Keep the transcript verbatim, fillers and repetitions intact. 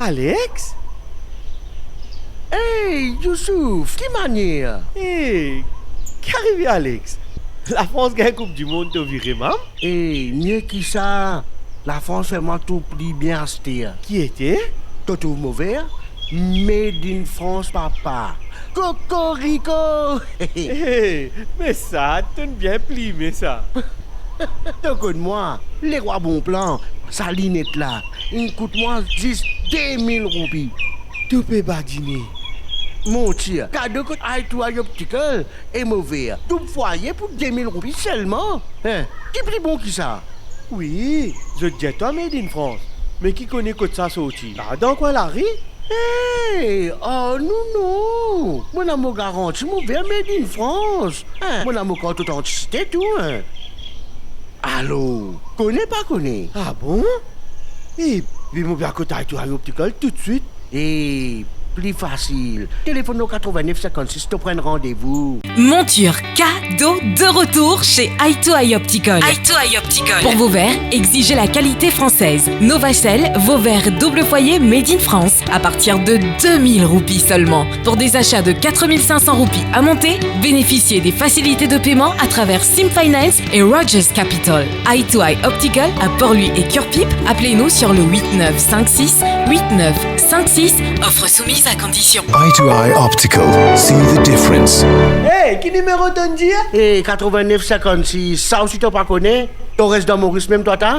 Alex? Hey, Youssouf, ki manier? Hey, ki arive, Alex? Lafrans gagn Koup di Mond, to vire mam? Hey, mie ki sa, Lafrans fer mwa tou pli bien aster. Ki ete? To trouv mo ver? Made in France, papa. Kokoriko! Hey, me sa, to'nn bien plime sa. To konn mwa, lerwa Bonplan, sa linet la, inn kout mwa zis de mil roupi. To pe badine. Monti, kado kot Eye to Eye Optical, e mo ver, doub fwaye pou de mil roupi selman. Hein, ki pli bon ki sa? Wi, zot dir twa Made in France, me ki kone kot sa sorti? La, dan kwin lari? Hey, oh non, non. Mo ena mo garanti, mo ver Made in France. Hein, mo ena mo kart otantisite tou, hein. Alor, kone pa kone? Ah bon? Epi mo pe al kot Eye to Eye Optical toutswit. Eh, pli fasil. Telefonn nou katrevennef sinkannsis, to pran randevou. Monture cadeau de retour chez Eye to Eye Optical. Eye to Eye Optical. Pour vos verres, exigez la qualité française. Novacell, vos verres double foyer made in France, à partir de deux mille roupies seulement. Pour des achats de quatre mille cinq cents roupies à monter, bénéficiez des facilités de paiement à travers Sim Finance et Rogers Capital. Eye to Eye Optical à Port-Louis et Curepipe. Appelez-nous sur le huit neuf cinq six huit neuf cinq six. Offre soumise à condition. Eye to Eye Optical. See the difference. Hey, ki nimero to'nn dir? Eh, katrevennef sinkannsis, sa osi to pa kone? To res dan Moris mem twa, ta?